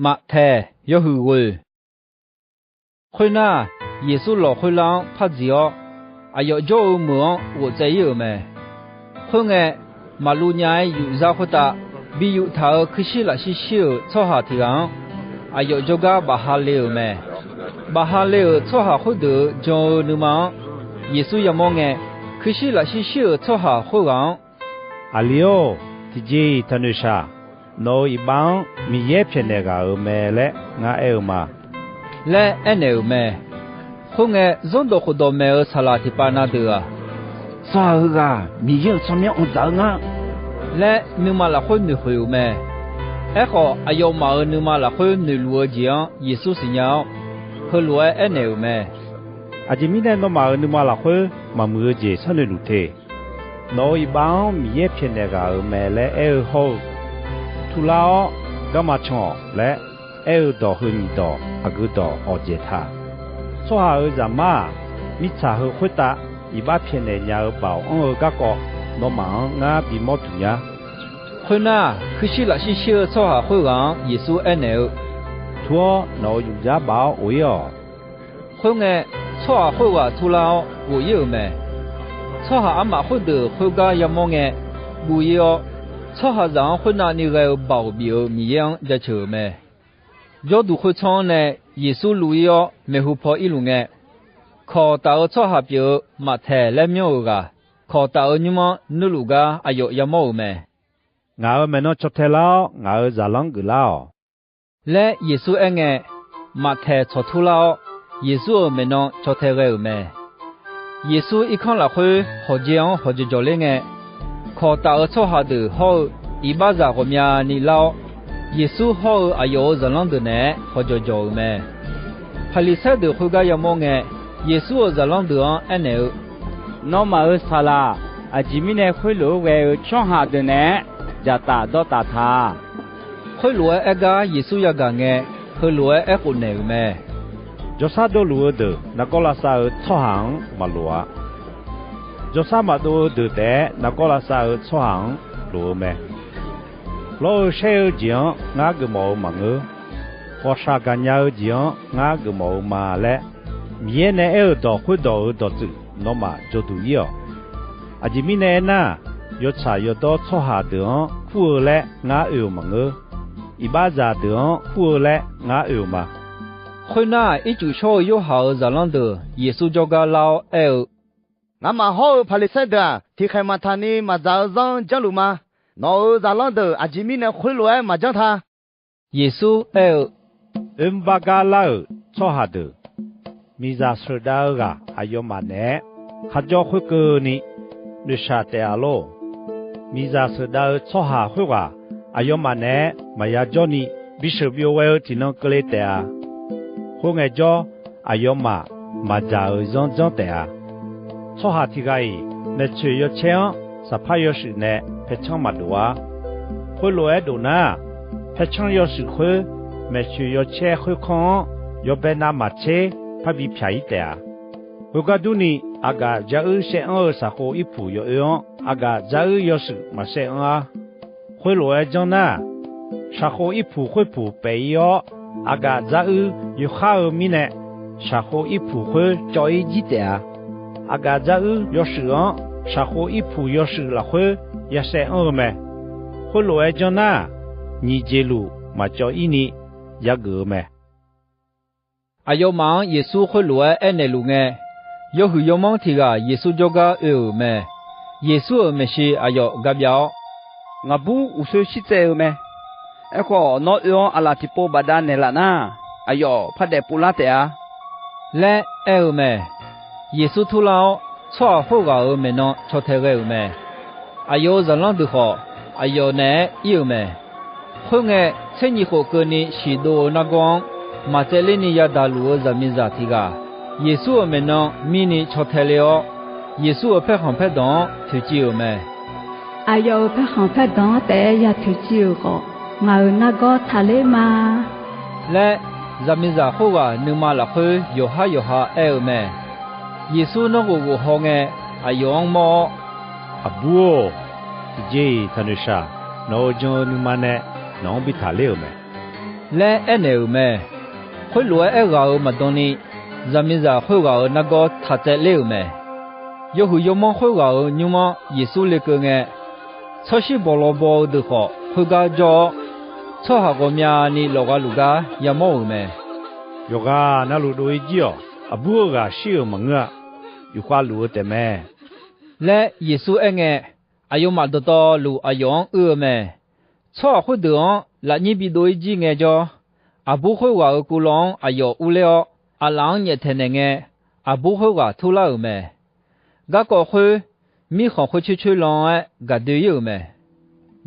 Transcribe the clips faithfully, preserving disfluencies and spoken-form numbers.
Maqtaeq yawhuiq ghoe. Khoernar, Yeqsur lawq khoerlar-anr par dziq-awr, aqyawf jawr-eu meuq-anr ghof tsaev ir-euq mae. Khoerngae, maqluv nya-aer yufzar khoertav bi yuf taq-euq kuirshir lafshir shir-euq tsawrhaq tiq ghaq-anr, aqyawf jawrgar baf ha le-euq mae. Baf ha le-euq tsawrhaq khoerdeuq-euq jan-eu nuima-anr Yeqsur yamawr ngae, kuirshir lafshir shir-euq tsawrhaq khoerghaq-anr, Aqli-or, tiqjeq-iq taqnoeq shaq. Nawq-euq iq bar-anr Miqyaer pyaeqnaeq ghaq-euq mae laer ngar aer-eu ma laer aernaeq-euq mae. Khoerngae, zanrdawq khofdawq maeq-eu saqlaq tiqpav na deuq-aq, Tsawrhaq heughaq Miqyaer-euq tsawrmyanr anr dzaq-eu ngar laer, nuima lafkhoer noeq khoeq-euq mae. Aerkhawf, aqyawfmaf-euq nuima lafkhoer noeqluf-eu jeq-anr Yeqsur siqnya-awr, heulof-aer aernaeq-euq mae. Aqjeq mirnae nawmaf-euq nuima lafkhoer maqmuiq-eu jeq sharnoeq luf te. Nawq-euq iq bar-anr Miqyaer pyaeqnaeq ghaq-euq mae laer aer-eu hawr-eu, ‘Turlar-awr, garma can-awq’ laer aer-eu dawq heu nyiq dawq aqgeu dawq awq dzaeq ta. Tsawrhaq-euq Zaqmar-aq, mirtsaq heu khoertav iq bar pyaeqnaeq nya-eu baoq anr-eu garkawv nawmaf-anr ngar bimawr duq nya. Khoernar, kuirshir lafshir shir-eu tsawrhaq khoerghaq-anr Yeqsur aernaeq-eu, Tur-awr, nawq-euq yufzar baf-awr of ir-awq. Khoerngae, tsawrhaq khoerghaq turlar-awr ghof ir-euq mae. Tsawrhaq armaf khoerdeuq khoergar yamawr ngae, guv ir-awr, tsawrhaqzaq-anr khoernavni ghae-eu Baoq bif-euq Miqyaer-anr jaceuq-euq mae. Jawrduq khoertsanr-anr nae Yeqsur luv ir-awr maeqhu paw irluf ngae, Kawq taf-eu tsawrhaq pyeuf-eu Maqtaeq laer myanr-euq ghaq, kawq taf-eu nymr-anr nuirluf gar aqyawf yamawr-euq mae. Ngaq-euq maeqnan caw tae lar-awr, ngaq-euq zaqlanr geuflar-awq laer Yeqsur aerngae, Maqtaeq tsawqtur lar-awr, Yeqsur-euq maeqnan caw tae ghae-euq mae. Yeqsur irkanr lafkhoer hawqjae-anr hawqjawq jawq ler ngae, kawq taf-eu tsawrhaq deuq hawr-eu iq bar zaq ghawqmyani lar-awr, Yeqsur hawr-eu aqyawf-euq zaqlanr deuq naeq-aer hawqjawq jawq-euq mae. Paqliqsaer deuq khoergar yamawr ngae, Yeqsur-euq zaqlanr deuq-anr aernaeq-eu, Nawmaf-euq saqlaq, aqjeq mirnae khoerlof-aer ghae-eu tsawrhaq deuq naeq-aer dzaqtaf dawrtaf ta. Khoerlof-aer aer gar Yeqsur yagaq ngae, heulof-aer aerkhof naeq-euq mae. Jawrsar dovluf-eu deuq nargawr lavsav-eu tsawrhaq-anr maqloq-a. Jawrsar maqdov-eu deuq taef-aer nargawr lavsav-eu tsawrhaq-anr loq-eu mae. Lawr-eu shaer-eu jeq-anr ngar geufmawf-eu maqngeur. Ghawqshaq gaqnya-eu jeq-anr ngar geufmawf-eu ma laer, Miqyaer nae aer-euq dawq khoerdawq-euq dawqtsuif nawmaf dzawduq ir-awq. Aqjeq mirnae aernar, yawtsaq yawdawr tsawrhaq deuq-anr kur-eu laer ngar oe-euq maqngeur. Iq bar zaq deuq-anr kur-eu laer ngar oe-euq ma. Khoernar, ircuf shawr-eu Yorhaq-euq zaqlanr deuq Yeqsur jawrgar lar-awr aer-eu, Ngamaf hawr-eu Paqliqsaer deuq-aq, tiqkhaeq maqtaq ni maqdzaq-eu zanr janrluf ma. Nawq-euq zaqlanr deuq aqjeq mirnae khoerlof-aer maqjanr ta. Yeqsur aer-eu, Oermr bar gar lar-euq tsawrhaq deuq, miqzaq sheuqdav-eu ghaq aqyawfmaf naeq-aer kharjawr khoerkeuvni noeqshaq taef-a lor. Miqzaq sheuqdav-eu tsawrhaq khoerghaq aqyawfmaf naeq-aer maqya jawrni bisheuq byov ghae-eu tiqnan keuvle taef-a. Khoerngae jawr, aqyawfmaf maqdzaq-euq zanr janr taef-a. Tsawrhaq tiq ghaq-iq maeqtsoeq yawcaer-anr saqpar yawshuif nae paercanr maqdof-ar. Khoerlof-aer dof nar, paercanr yawshuif khoer maeqtsoeq yawcaer khoerkanr-anr yawbae navmaqtser parbi pyaq-ir taef-a. Khoergar durni, aqgaf dzaruir shaev anr-eu shaqkhov irpuq yawoer-anr, aqgaf dzaruir yawshuif maqshaev anr-ar. Khoerlof-aer janr nar, shaqkhov irpuq khoerpuq paef-ir-awr, aqgaf dzaruir yawkhar-eu mirnae, shaqkhov irpuq khoer cawv-ir jir taef-a. Aqgaf dzaruir yawshuif-anr shaqkhov irpuq yawshuif lafkhoer ya shaev anr-eu mae. Khoerlof-aer janr nar, nyiq jeq luf maqcawv-ir ni yageuf-eu mae. Aqyawfmaf-anr Yeqsur khoerlof-aer aernaeq luf ngae, yawhuiq yawmanr tiq ghaq Yeqsur jawrgar oe-euq mae. Yeqsur-euq maeqshi aqyawf ga byav-awr, Ngaqbur uqsoer shirtsaev-eu mae. Aerkhawf, nawr oe-awr aqlaf tiqpov bafdav naeqlaf nar, aqyawf par daefpov lar taef-a laer aer-eu mae. Yeqsur turlar-awr, tsawrhaq khoerghaq-euq maeqnan caw tae ghae-euq mae. Aqyawf-euq zaqlanr deuq khawf, aqyawf naeq-aer ir-euq mae. Khoerngae, tser nyiq khof keuvni shiq dov-eu nargawr-anr maq tsaevler ni yadaq luf-eu zaqmiqzaq tiq ghaq, Yeqsur-euq maeqnan mirni caw tae le-awr, Yeqsur-euq paerkhanq paerdanq-anr toeqciv-euq mae. Aqyawf-euq paerkhanq paerdanq-anr taef-aer ya toeqciv-euq khawf, ngaq-euq nargawr taqler ma laer, zaqmiqzaq khoerghaq nuima lafkhoer yawqhar yawqha aer-eu mae. Yeqsur nanrghof ghof haw ngae, aqyawf-anr mawr-awr, Aqbur-or, tiqjeq-iq taqnoeq shaq. Nawq-euq jan-eu nuima nae nawq-anr bi taqler-euq mae. laer aernaeq-euq mae. Khoerlof-aer aerghaq-euq maqdan ni, zaqmiqzaq khoerghaq-euq nargawr taq tsaev ler-euq mae. Yawhuiq yawmanr khoerghaq-euq nymr-anr Yeqsur lekeuv ngae, tsawrshir bawqlawq baw-eu deuq khawf khoergar jawr-awr, tsawrhaq ghawqmyani lawfgha luf gar yamawr-euq mae. Yawqghaq navluf dov-ir jir-awq. Aqbur-eu ghaq shir-euq maqngeur-a. Yufkhav luf-eu taefmae laer Yeqsur aerngae, aqyawfmaf dawqtawvluf aqyawf-anr uir-eu mae. Tsawrhaq khoerdeuq-anr lafnyir bidov-ir jir ngaejawr, aqbur khoerghaq-euq kuvlawv-anr aqyawf urler-awr, aqlaf-anr nyaeftaeq naeqngae, aqbur khoerghaq turlar-euq mae. Garkawv khoer, mirkhanq khoercoer coerlan-aer gaqdoe-ir-euq mae.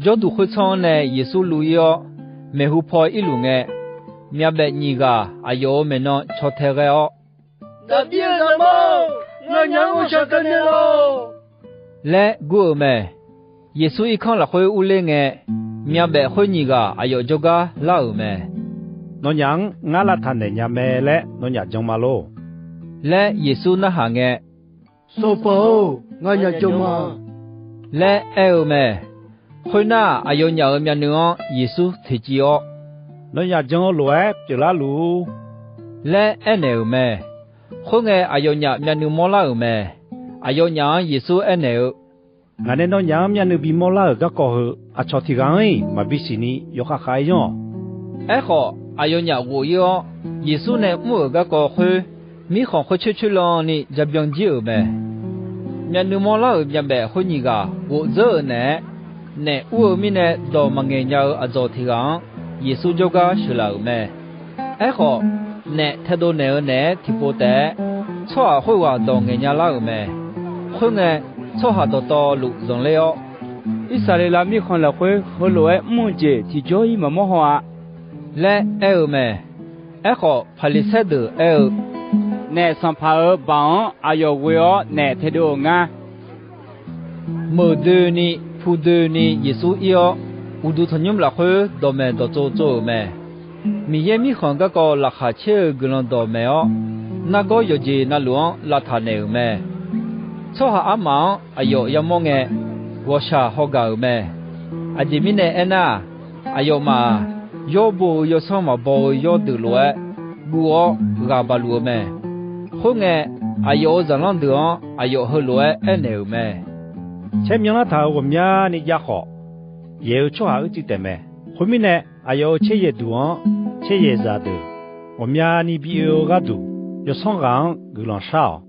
Jawrduq khoertsanr-anr nae Yeqsur luv-ir-awr, maeqhu paw irluf ngae, myavbaef nyiq ghaq aqyawf-euq maeqnan caw tae ghae-awr, Daqbir-euq Zaqmar-or, nganyaf-anr ghawqshaq gaqnaeq lawq laer gur-eu mae. Yeqsur irkanr lafkhoer urler ngae, myavbaef khoer nyiq ghaq aqyawf jawrgar lar-euq mae. Nawnyaf-anr ngar lavtaq naeq nya mae laer nawnyaf jan ma lor laer Yeqsur narhaq ngae, Sanqpaq-or, nganyaf jan ma laer aer-eu mae. Khoernar, aqyawfnyaf-euq myavnuiv-anr Yeqsur toeqciv-awr, Nawnyaf jan-eu lof-aer pyeuflar luf-ur laer aernaeq-euq mae. Khoerngae, aqyawfnyaf myavnuiv mawrlar-euq mae. Aqyawfnyaf-anr Yeqsur aernaeq-eu, Ngaq nae nawnyaf-anr myavnuiv bimawr lar-euq garkawv heu, aqcawq tiq ghaq-anr-iq maqbi siqni yawkhav khav-aer yanr-awq. Aerkhawf, aqyawfnyaf ghof-ir-awr, Yeqsur nae mr-euq garkawv khoer, mirkhanq khoercoer coerlan ni jabyan jir-euq mae. Myavnuiv mawrlar-euq myavbaef khoer nyiq ghaq ghof dzeur-euq naeq-aer, naef ur-eu mirnae dawq maqngaeq nya-eu aqdzawq tiq ghaq-anr Yeqsur jawrgar sheuqlaf-euq mae. Aerkhawf, naef taedov naeq-eu naeq-aer tiqpov taef-aer, tsawrhaq khoerghaq dawq ngaeq nya lar-euq mae. Khoerngae, tsawrhaq dawqtawvluf zanqler-awr, Irsaqleqlav mirkhanq lafkhoer heulof-aer mr-eu jeq tiqjawr-ir maqmawr haw-a laer aer-eu mae. Aerkhawf, Paqliqsaer deuq aer-eu, Naef sanqpaq-euq baoq-anr aqyawf ghoe-awr naef taedov-euq ngar. Meuq doeni pu doeni Yeqsur ir-awr, uqduq tanqnymr lafkhoer dawqmaeq dawqtsov tsov-euq mae. Miqyaer Mirkhanq garkawv laqkhaq caer-eu guiqlanq dawqmaeq-awr, nargawr yawqjeq navluf-anr lavtaq naeq-euq mae. Tsawrhaq armaf-anr aqyawf yamawr ngae, ghawqshaq haw gaq-euq mae. Aqjeq mirnae aernar, aqyawfmaf-aq, yawrbo-eu yawsanr maqbaw-eu yawrdeuq lof-aer guv-awr ghaq baq luf-eu mae. Khoerngae, aqyawf-euq zaqlanr deuq-anr aqyawf heulof-aer aernaeq-euq mae. Caer myanrlar taq-euq ghawqmyani jav khawf, yaeq-eu tsawrhaq uicuiv taefmae. Khoermirnae, aqyawf-euq caeryaeq duq-anr caeryaeq zaqdeuq ghawqmyani bi oe-eu gharduq, yawsanr ghaq-anr guiqlanq shar-awq.